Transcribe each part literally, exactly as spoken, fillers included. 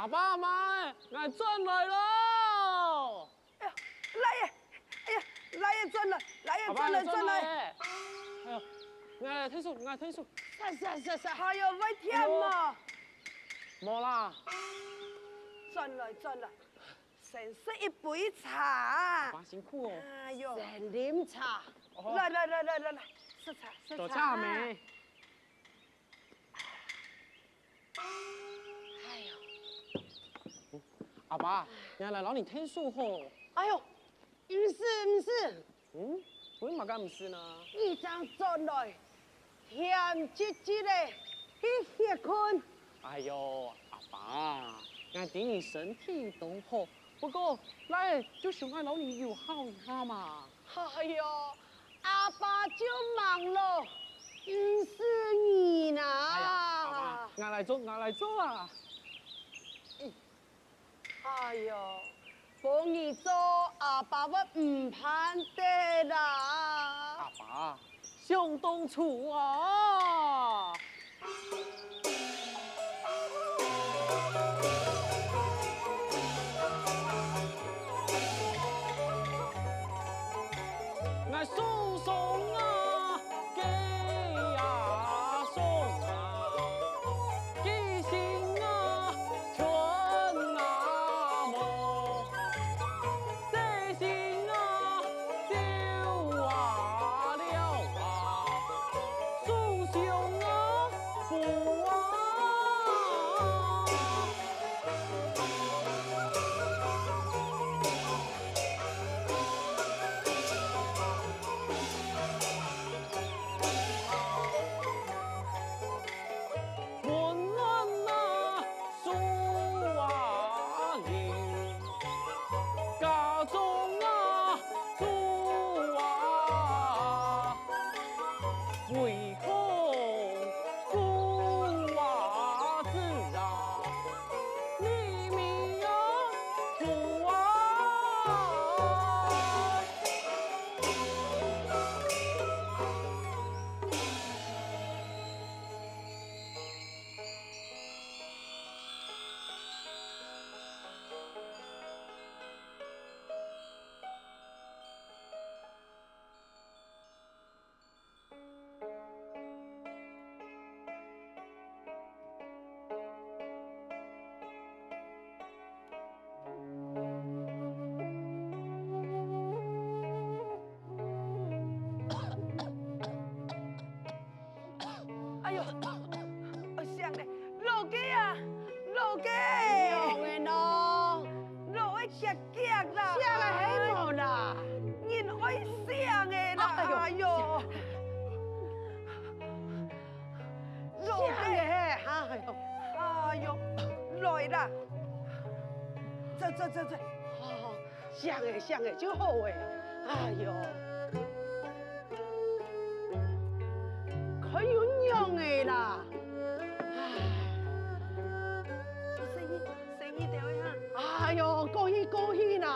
阿爸阿媽，𠊎轉來咯！哎呀，倈仔，哎呀，倈仔轉來，倈仔轉來，阿爸，轉來。轉來。哎喲，𠊎來𢯭手，𠊎來𢯭手。煞煞煞煞，哎喲，會忝無？無啦。轉來，轉來，先食一杯茶。阿爸辛苦哦。哎喲，先啉茶。哦。來來來來來來，食茶食茶。多謝阿姆。 哎喲，阿爸，𠊎來摎你𢯭手好。哎喲，毋使毋使。嗯，為麼个毋使呢？你正轉來，忝唧唧仔，去歇睏。哎喲，阿爸，𠊎知你身體當好， 不過，倈仔就想愛摎你友好一下嘛。哎喲，阿爸就忙咯，毋使你啦。哎呀，阿爸，𠊎來做，𠊎來做啊。哎喲，無你做，阿爸會毋盼得啦。阿爸， 想當初啊！𠊎手上啊，雞啊，松啊，雞心啊，全啊無。 細心啊，走啊了啊，手上啊，布啊。 溫暖啊，樹啊林，家中啊，主啊，微風，鼓啊子啊，咪咪啊，鼓啊。 哎喲，哎，醒咧，老雞啊，老雞！仰仔呢？老雞遽遽啦，醒咧係無啦？人愛醒咧啦，哎喲，哎喲，老雞，醒咧，哎喲，哎喲，來啦，走走走走。 醒咧，醒咧就好咧。哎喲，看有仰仔啦。哎。細義，細義兜仔哈。哎喲，過去過去啦。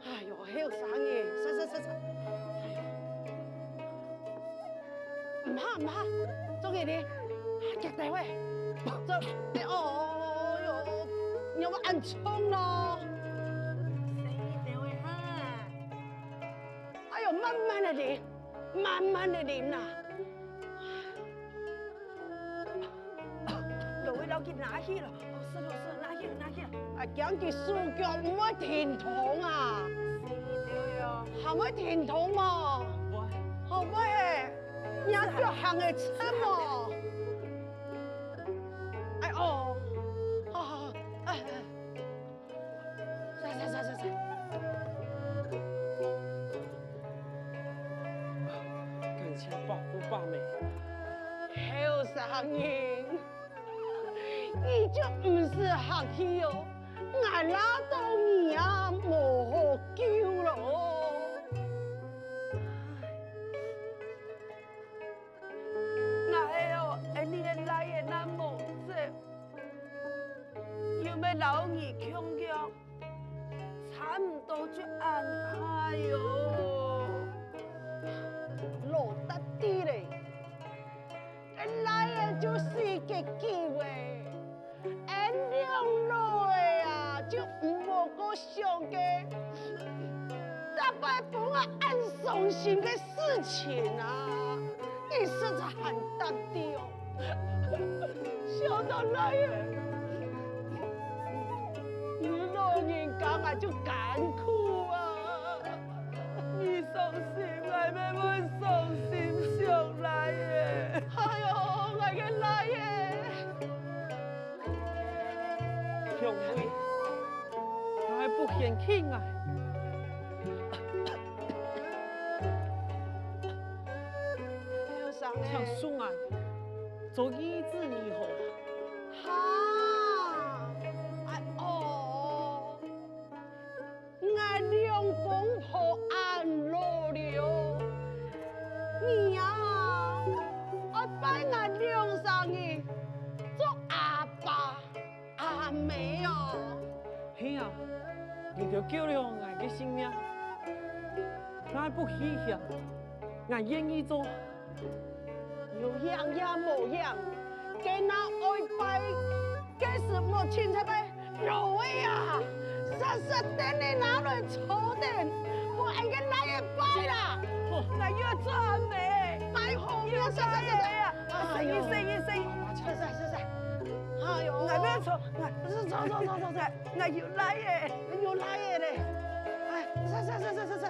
哎喲，後生个，煞煞煞煞。哎喲。 毋怕，毋怕，做得哩，遽兜仔。做，哎，哦，喲，仰會恁重咯？細義兜仔哈。哎喲，慢慢仔啉，慢慢仔啉啦。落去摎佢拿去咯。哦，是咯，是咯，拿去咯，拿去咯。啊，驚佢手腳毋會停動啊。細義兜仔哦。還會停動無？毋會。好，毋會。 若腳行个直無？哎哦，好好好，哎哎，來來來來來。感謝伯父伯姆。後生人，你就毋使客氣哦，𠊎拉著你啊，無好救咯。 𠊎哦，恁呢个倈仔若無走，又愛摎你共樣，差毋多就恁大喲。老得知咧，恁倈仔就四界走咧。 恁兩老想个，逐擺分𠊎恁傷心个事情啊，你實在還得了。想到倈仔，你老人家𠊎就艱苦啊。你傷心，𠊎乜會傷心想倈仔。哎喲，𠊎个倈仔！ 香妹，𠊎不嫌棄𠊎，請恕𠊎做義子如何？哈，哎哦，𠊎兩公婆恁老了，你啊，愛拜𠊎兩儕人做阿爸 阿姆哦。係啊，你兜救了𠊎个性命，𠊎不棄嫌，𠊎願意做。有影也無影，該若愛拜个時無清彩拜老仔啊，煞煞等你拿來坐等，分𠊎个倈仔拜啦。𠊎又做阿姆，拜好命，煞煞煞煞。哎喲，細義細義細義。 係係係係，哎喲，𠊎毋愛坐，𠊎坐坐坐坐坐，𠊎有倈仔，有倈仔咧，哎，坐坐坐坐坐坐，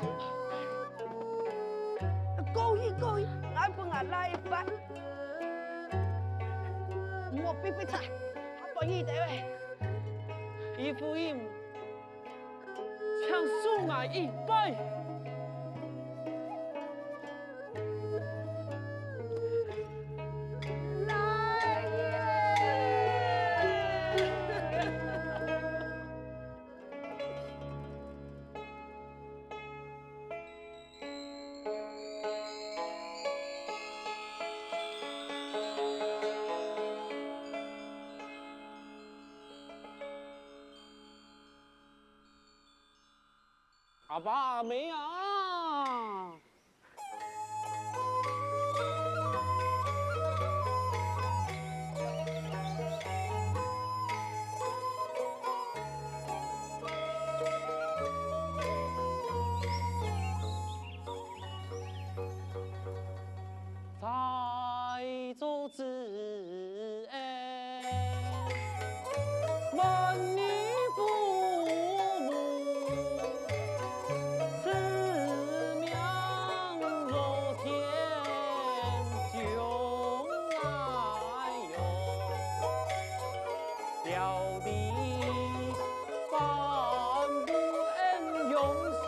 過去過去，𠊎分𠊎倈仔拜，莫逼逼掣，還分你兜仔。姨夫人， 請恕𠊎一拜。阿爸阿姆啊！ 在座子哀，万里父母，自命老天中哀哟。 表弟半不恩，永世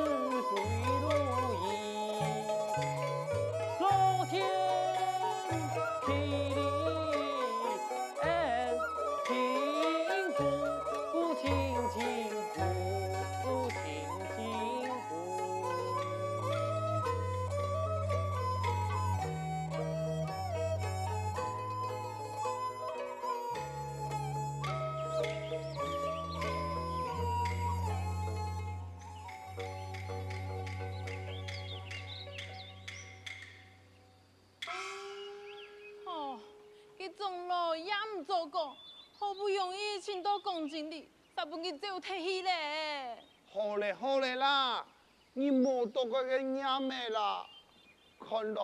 非如意。老天霹雳恩，亲不亲，亲不亲，亲不亲。 哦，該長老也毋早講，好不容易尋到講經理，煞分佢走忒去咧。好咧，好咧啦，你無多過个念仔啦。看來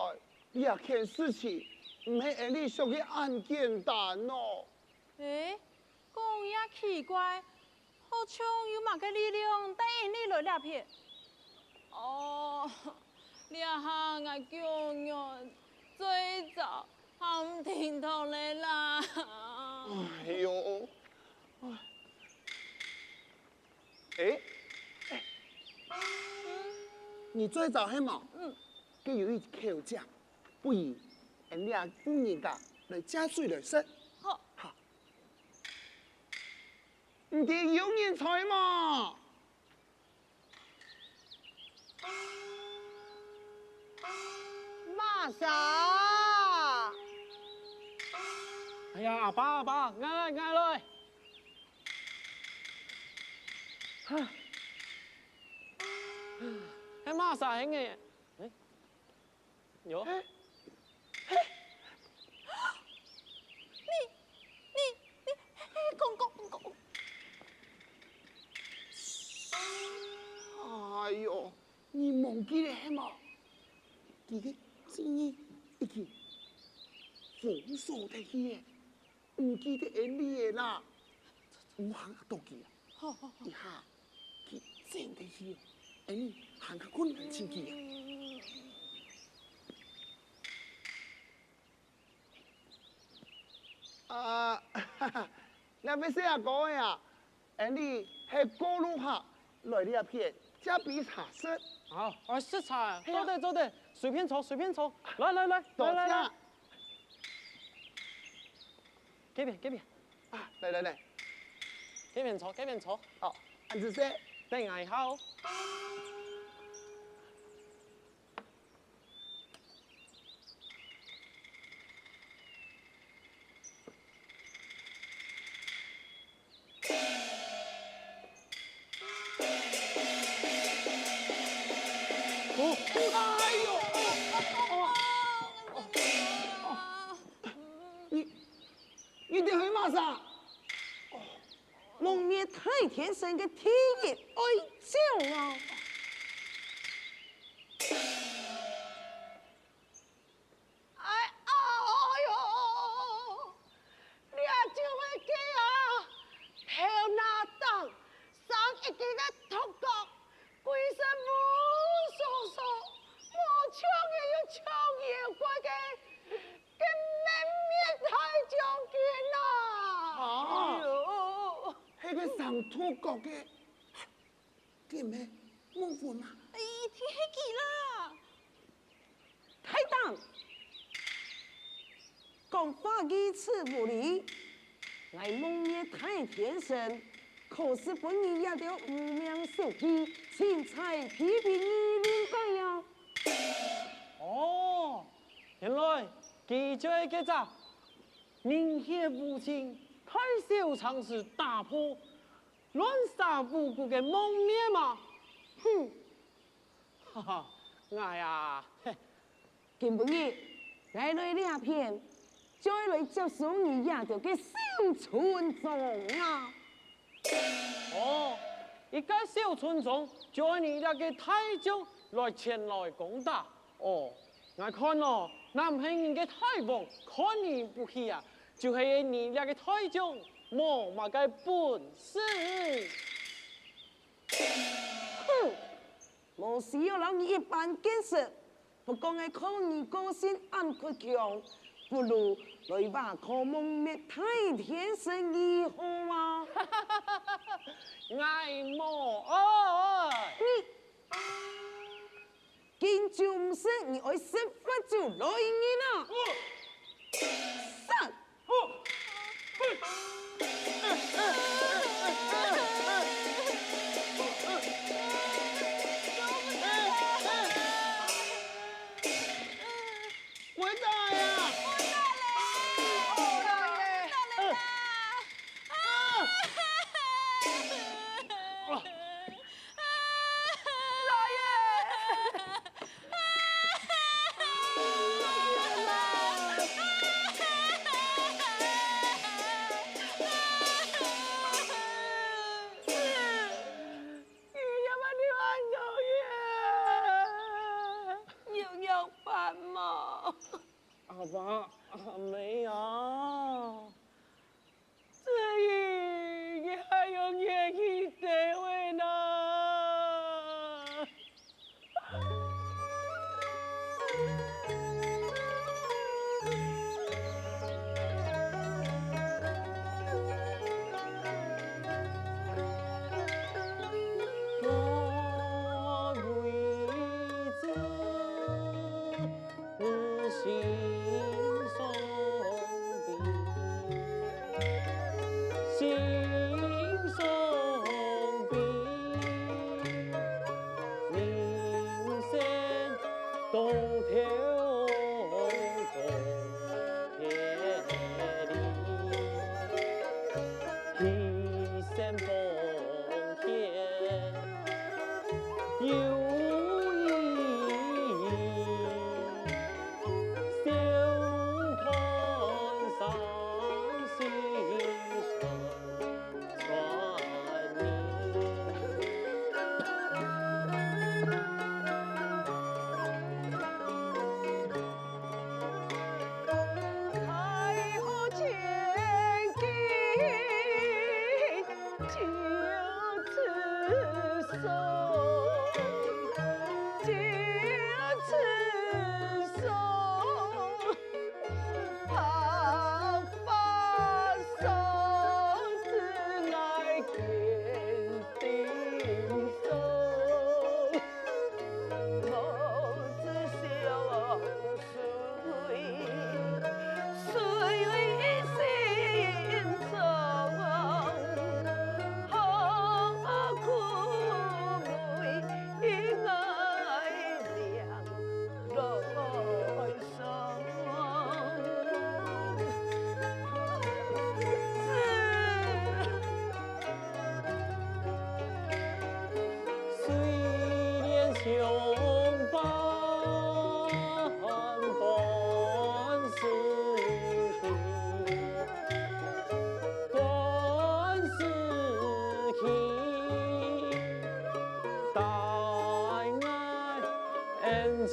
這件事情毋係𠊎俚想个恁簡單哦。 欸，講也奇怪，好像有麼个力量帶𠊎俚來這片。哦，這下𠊎腳軟，嘴燥，喊毋停動咧啦。哎喲，哎，欸，欸，你嘴燥係無？嗯。該有一口井，不如𠊎俚婦人家來借水來食。好。好。 你兜有人在無？麼儕？哎呀，阿爸，阿爸，𠊎來，𠊎來。哈，係麼儕係呢？欸， 喲。嘿，嘿。你，你，你，嘿，嘿，公公，公公。佢个記憶已經封鎖忒去了，毋記得𠊎俚了啦。毋行啊，到佢啊！好，好，好。一下，佢走忒去哦，𠊎俚還較困難尋佢啊。 啊，這位細阿哥仔啊，𠊎俚係過路客，來這片借杯茶食。啊，啊，食茶，係啊。做得，做得，隨便坐，隨便坐。來，來，來，多謝。來，來，來。這片，這片。啊，來，來，來。這片坐，這片坐。哦，恁仔細。等𠊎一下哦。 哦，哎喲，哦，哦，哦，你，你這係麼儕？蒙面大天神个第一愛將啊！ 哎，哎喲，這就係佢啊！頭那頂生一支个禿角，歸身烏索索，無像人又像妖怪个，个蒙面大將軍啊！啊！哎喲，係个生禿角个。 點个，無分啊！哎，一定係佢啦！大膽！講話語詞無禮！𠊎蒙面大天神，可是分你這兜無名小卒，凊彩批評你論解啊！哦，原來佢就係該隻人血無情、大小常識打破、 亂殺無辜个蒙面嘛！哼！哈哈，𠊎啊，嘿。今晡日，𠊎來這片，就係來接收你這兜个小村莊啊！哦，一個小村莊，就愛你這個大將來前來攻打。 哦，𠊎看哦，若毋係你个大王看你不起啊，就係你這個大將無麼个本事。哼，無需要摎你一般見識，不過𠊎看你個性恁倔強，不如來話看蒙面大天神如何啊？𠊎無愛。你 今就毋識你愛食罰就來人啊！殺！你這麼樣恁樣耶，有仰般無？阿爸，阿姆啊！ 至於你還有願意得位呢？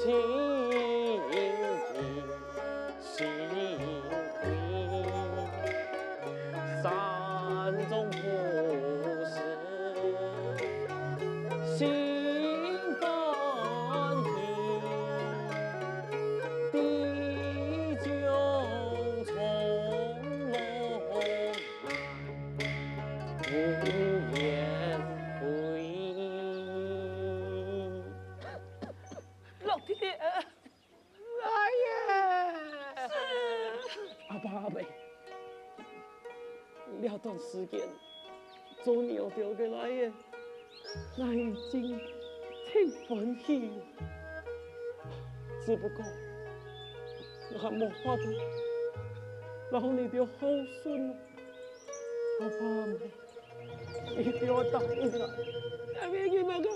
心喜，心喜，山中不是心欢喜，地中从容。 无言回。老弟，来耶！是。阿爸阿姆，這段時間做你兜个倈仔， 𠊎已經盡歡喜了，只不過𠊎無法度摎你兜孝順了。阿爸阿姆，你兜愛答應𠊎，𠊎會盡力个，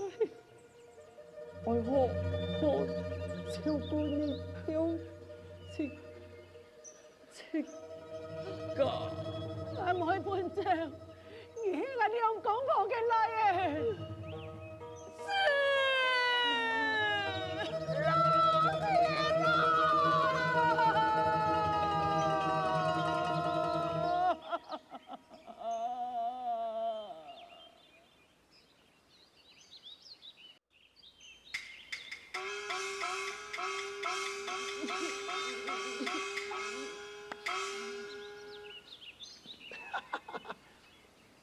愛好好照顧你兜，親 親家。𠊎毋會分走，你係𠊎兩公婆个倈仔。是，老天啊！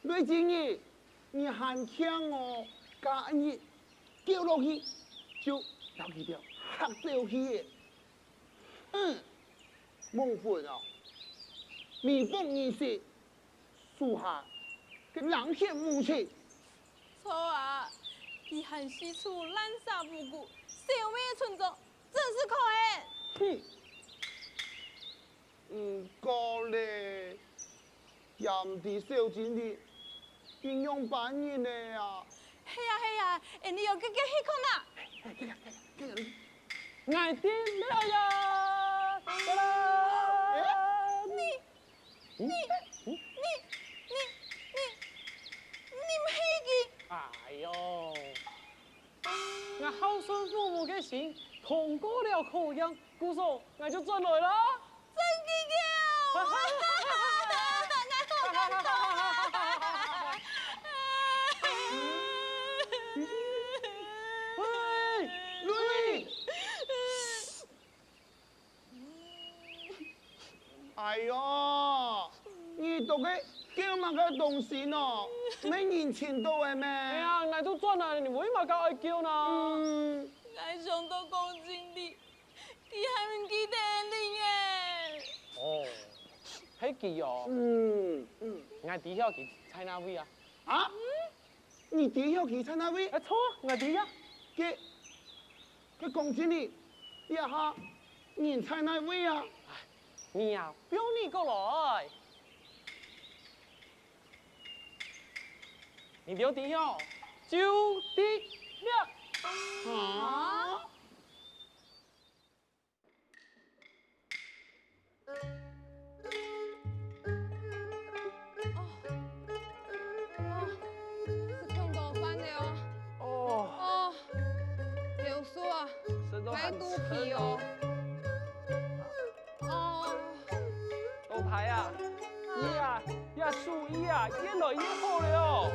雷靜儀，你還慶哦，該日叫落去，就摎佢兜嚇走去了。嗯，夢魂哦，未服人事， 手下个冷血無情。著啊，佢還四處濫殺無辜，消滅村莊，真是可恨！哼！毋過咧，也毋知小精靈佢仰般人呢啊！係啊係啊，𫣆俚愛遽遽去看啊！ 𠊎等來啊！來啦！你、你、你、你、你、你毋係佢！哎喲，𠊎孝順父母个心通過了考驗，故所𠊎就轉來啦。真个哦！𠊎好感動啊！喂，喂！ 哎喲，你兜該噭麼个東西喏？無人尋著个咩？哎呀，𠊎都轉來了，你為麼个愛噭呢？嗯，𠊎想到光景裡，佢還毋記得𠊎哩耶。哦，係佢哦。嗯，嗯。𠊎知曉佢在哪位啊。啊？ 你知曉佢在哪位？哎，著啊，𠊎知啊。該，該講真哩，這下人在哪位啊？你啊，放你過來。你兜知曉，就在這。啊？ 哦，哦，食忒多飯了哦。哦。哦，劉叔啊，食到還撐哦。還肚皮哦。哦。老弟啊，你啊，這手藝啊，越來越好了哦。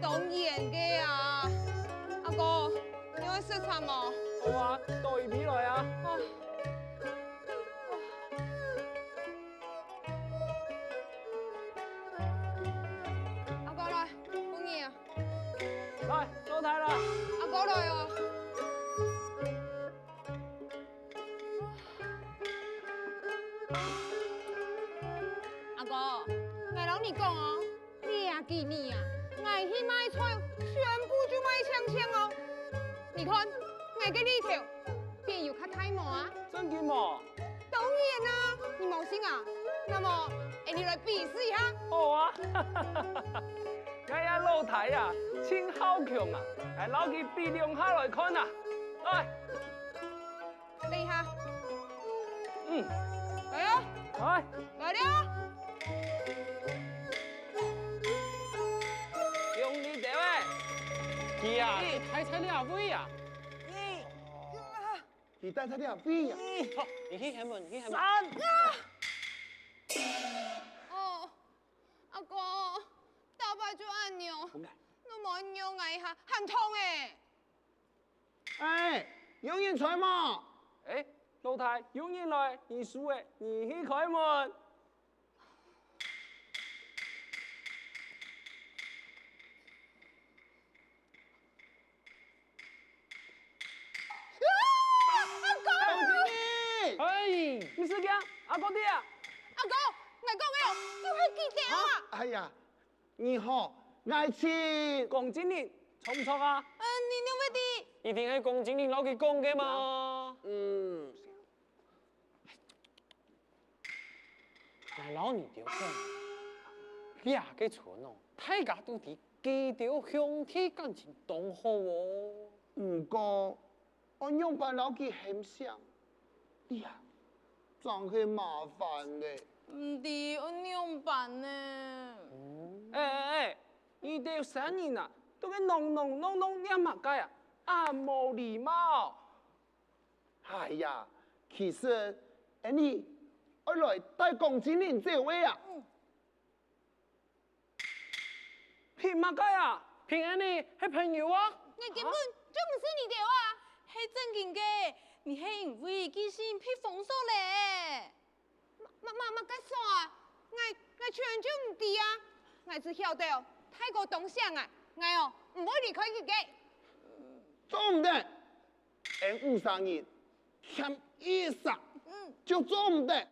當然个啊，阿哥，你愛食茶無？好啊，倒一杯來啊。哦。 阿哥來，歡迎啊！來，老弟來。阿哥來哦。阿哥，𠊎摎你講哦， 這幾年啊，𠊎去賣菜，全部就賣淨淨哦。你看，𠊎个利頭，變有較大無啊？真个無？當然啊，你無信啊？那麼，𫣆俚來比試一下。好啊！𠊎這老弟啊，盡好強啊，𠊎摎佢比兩下來看啊！來！ 等一下。嗯。來哦。來。來了。兄弟姊妹，佢啊，你。佢在這位啊。你。啊，你帶在這位啊？嗯，好，你去掀門，你去掀門。哦，阿哥，大伯就恁樣，不敢。你莫讓𠊎一下，還痛誒。哎，有人在無？哎，老弟，有人來，你輸誒，你去開門。阿公，哎，你係講阿哥爹啊？阿哥，𠊎講个哦，都係佢兜啊！哎呀，你好，𠊎係講真人，著毋著啊？嗯，你仰會知？一定係講真人摎佢講个嘛。嗯， 𠊎摎你兜講，這个村哦，大家都知佢兜兄弟感情當好哦。毋過，愛仰般摎佢喊聲，這正係麻煩咧。毋知愛仰般呢？哎哎哎，你兜三人啊，都係噥噥噥噥唸麼个啊？恁無禮貌！ 哎呀，其實，恁呢，愛來帶講真人走个啊。憑麼个啊？憑恁呢係朋友啊？ 𠊎根本就毋識你兜啊！係正經个，你係因為寄信被封鎖咧。麼麼麼个鎖啊？𠊎𠊎全就毋知啊！𠊎只曉得哦，大哥當醒啊！𠊎哦，毋會離開佢个。做毋得！𠊎五儕人欠一儕，就做毋得！